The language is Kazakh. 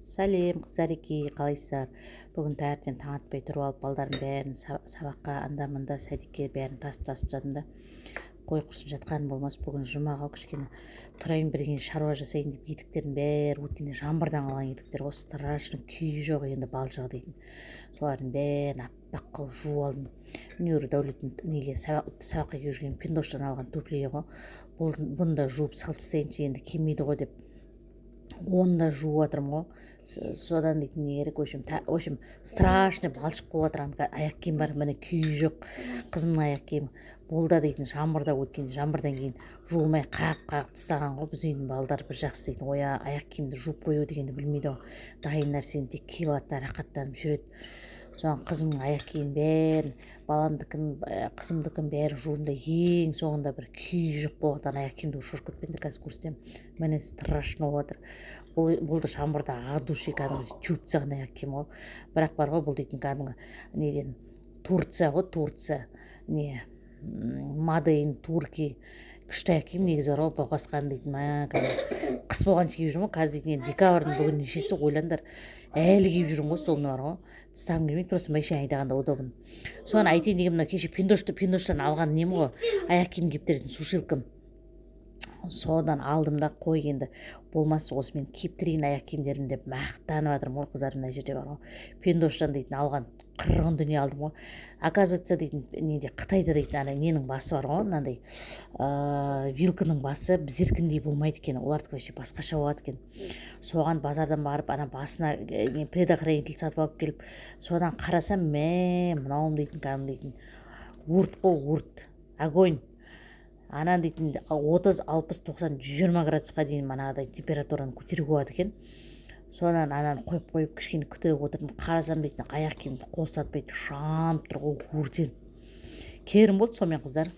Сәлем, қыздарики, қалайсыздар? Бүгін таңертең таң атпай тұрып алып, балдардың бәрін сабаққа, анда мында садикке бәрін тасып тасып тастадым да, қой құрсын, жатқаным болмас. Бүгін жұмаға, кішкене тұрайын, бірдеңе шаруа жасайын деп. Етіктердің бәрі өткенде жаңбырдан қалған етіктер ғой, страшно күйі жоқ енді, балшығы дейтін. Солардың бәрін аппақ қылып жуып алдым. Міне, Дәулеттің неге сабаққа киіп жүрген Пиндоштан алған туфлиі ғой бұл. Бұны да жуып салып тастайыншы енді, келмейді ғой деп, оны да жуып жатырмын ғой. Содан дейтін не керек, в общем, страшный балшық болып жатыр. Аяқ киім бар, міне, күйі жоқ қызымның аяқ киімі. Бұл да дейтін жаңбырда, өткен жаңбырдан кейін жуылмай, қағып қағып тастаған ғой. Біздің үйдің балдары бір жақсы дейтін, ой, аяқ киімді жуып қою дегенді білмейді ғой, дайын нәрсені тек киіп алады да, рахаттанып жүреді. Соған қызымның аяқ киімін бәрін, баламдікін, қызымдікін бәрін жудым да, ең соңында бір күйі жоқ болып жатқан аяқ киімді, шошып кетпеңдер, қазір көрсетемін. Міне, страшно болып жатыр. Бұл да жаңбырда от души кәдімгі жуып тастаған аяқ киім ғой. Бірақ бар ғой, бұл дейтін кәдімгі неден, Турция ғой, Турция, не, made in Turkey. Күшті аяқ киім негізі бар ғой, боқасқан дейтін. Мә, кәдімгі қыс болғанша киіп жүрмін ғой қазір дейтін. Енді декабрьдің бүгін нешесі, ойлаңдар, әлі киіп жүрмін ғой соны. Бар ғой, тастағым келмейді, просто машина айдағанда удобно. Соны айтайын дегенім, мынау кеше Пиндоштан алған нем ғой, аяқ киім кептіретін сушилкам. Содан алдым да, қой енді болмас, осымен кептірейін аяқ киімдерімді деп мақтанып жатырмын ғой, қыздар. Мына жерде бар ғой, Пиндоштан дейтін алған қырғын дүние алдым ғой. Оказывается, дейтін, неде, Қытайда дейтін, ана ненің басы бар ғой, мынандай вилканың басы біздеркіндей болмайды екен, олардікі вообще басқаша болады екен. Соған базардан барып, ана басына не, предохранитель сатып алып келіп, содан қарасам, мә, мынауым дейтін кәдімгі дейтін өрт қой, өрт, огонь. Анан дейтін 30, 60, 90, 120 градусқа дейін манағыдай температураны көтеруге болады екен. Содан ананы қойып қойып, кішкене күтіп отырдым. Қарасам дейтін, аяқ киімді қол ұстатпайды, жанып тұр ғой, өртеніп керім болды сонымен, қыздар.